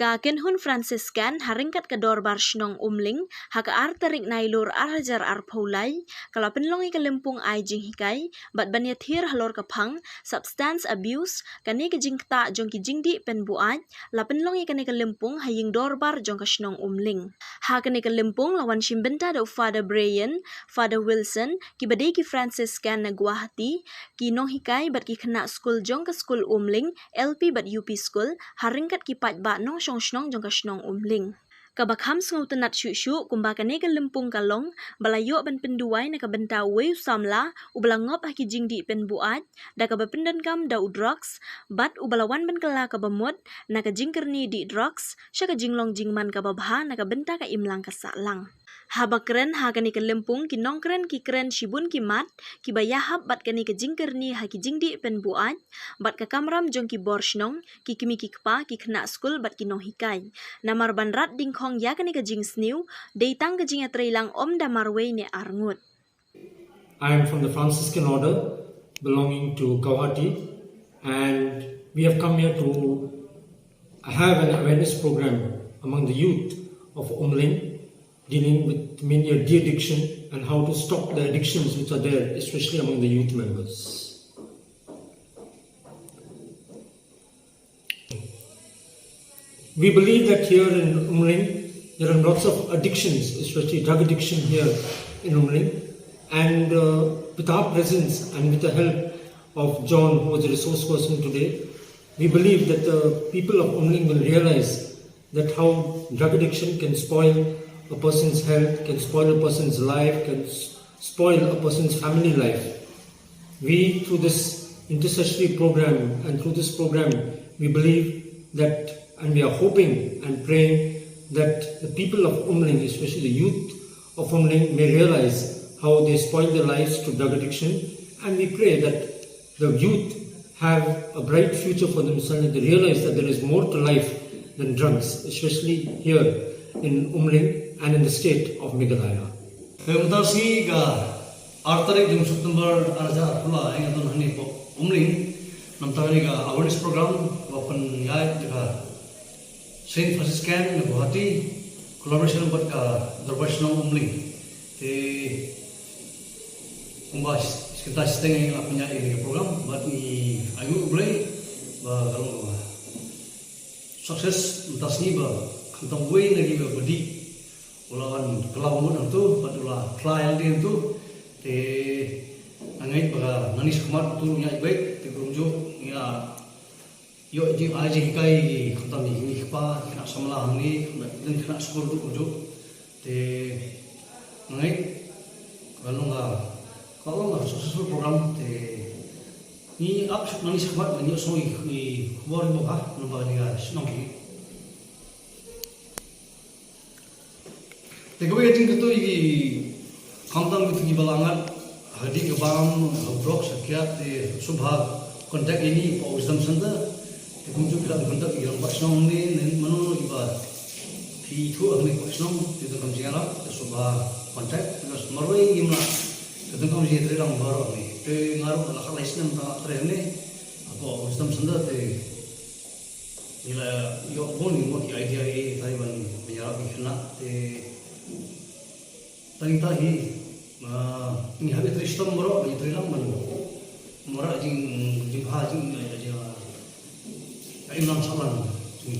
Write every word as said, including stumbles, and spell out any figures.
Ka Kynhun Franciscan ha ryngkat ka Dorbar Shnong Umling ha ka ar tarik Nailur ar hajar arphew lai ka la pynlong ïa ka lympung ai jinghikai bad ban ïathir halor ka phang substance abuse, kane ka jingktah jong ki jingdih pynbuaid, la pynlong ïa kane ka lympung ha ïing dorbar jong ka shnong Umling. Ha kane ka lympung la wan shim bynta da u Father Brian, Father Wilson, kiba dei ki Franciscan na Guwahati, ki nonghikai bad ki khynnah skul jong ka skul Umling, L P bad U P skul, ha ryngkat ki paidbah nongshong shnong jong ka shnong Umling. Kaba kham sngewtynnad shuh shuh kumba kane ka lympung ka long ba la ïoh ban pynduwai na ka bynta uwei u samla uba la ngop ha ki jingdih pynbuaid da kaba pyndonkam da u drugs, bad uba la wan ban kylla kaba mut na ka jingkyrni dih drugs sha ka jinglong jingman kaba bha na ka bynta ka imlang ka sahlang. Haba kren ha kane ka lympung, ki nongkren ki kren shibun ki mat kiba ïahap bad kane ka jingkyrni ha ki jingdih pynbuaid bad ka kamram jong ki bor shnong, ki kmie ki kpa, ki khynnah skul bad ki nonghikai. Namar ban rat dyngkhong ïa kane ka jingsniew dei tang ka jingïatreilang ym da marwei ne arngut. I am from the Franciscan Order belonging to Guwahati, and we have come here to have an awareness program among the youth of Umling dealing with mainly de-addiction and how to stop the addictions which are there, especially among the youth members. We believe that here in Umling, there are lots of addictions, especially drug addiction here in Umling. And uh, with our presence and with the help of John, who was a resource person today, we believe that the people of Umling will realize that how drug addiction can spoil a person's health, can spoil a person's life, can s- spoil a person's family life. We, through this intercessory program and through this program, we believe that, and we are hoping and praying that the people of Umling, especially the youth of Umling, may realize how they spoil their lives to drug addiction. And we pray that the youth have a bright future for themselves, that they realize that there is more to life than drugs, especially here in Umling and in the state of Meghalaya. Te mynta shi ka ar tarik jong September ar hajar arphew lai, nga don hangne hapoh Umling namar kane ka awareness program ba pynïaid da ka Saint Franciscan na Guwahati, collaboration bad ka Dorbar Shnong Umling. Te kumba shi kynta shiteng nga la pynïaid ïa kane ka program bad ngi ainguh U Blei ba ka long success. Mynta shi ba khamtam uwei na ki ba dih u la wan kylla mut hangto bad u la phla ïa lade hangto. Te nga ngeit ba ka nangne shakhmat uto ruh un ïaid beit, te kumjuh ngi ïa ïoh jing ai jinghikai ïa ki khamtam ïa ki kmie ki kpa, ki khynnah samla hangne, ki khynnah skul ruh kumjuh. Te nga ngeit ka long ka, ka long ka successful program. Te ngi ap nangne shakhmat ngi ïohsngew ïa ki khubor kiba bha namar kane ka shnong. Te kawei ka jingkyntu ïa ki khamtam kito kiba la ngat ha dih ka bam, ha u drok, sha kiad, te sngewbha contact ïa ngi hapoh Wisdom Center. Te kumjuh phi lah ban contact ïa ki rangbah shnong ne, ne mano mano kiba phi ithuh hangne hapoh shnong, te donkam jingïarap, te sngewbha contact. Te marwei ngim lah, te donkam jingïatreilang baroh hangne. Te nga ruh la khatlai snem mynta nga trei hangne hapoh Wisdom Center, te ngi la ïoh bun ngi mut ki idea ei ei tai ban ïarap ïa ki khynnah. Te tang ita hi, ah, ngi hap ïatrei shitom baroh, ïatrei lang ban wanrah jing, jingbha jing, jing, jing, ka imlang sahlang jong ngi.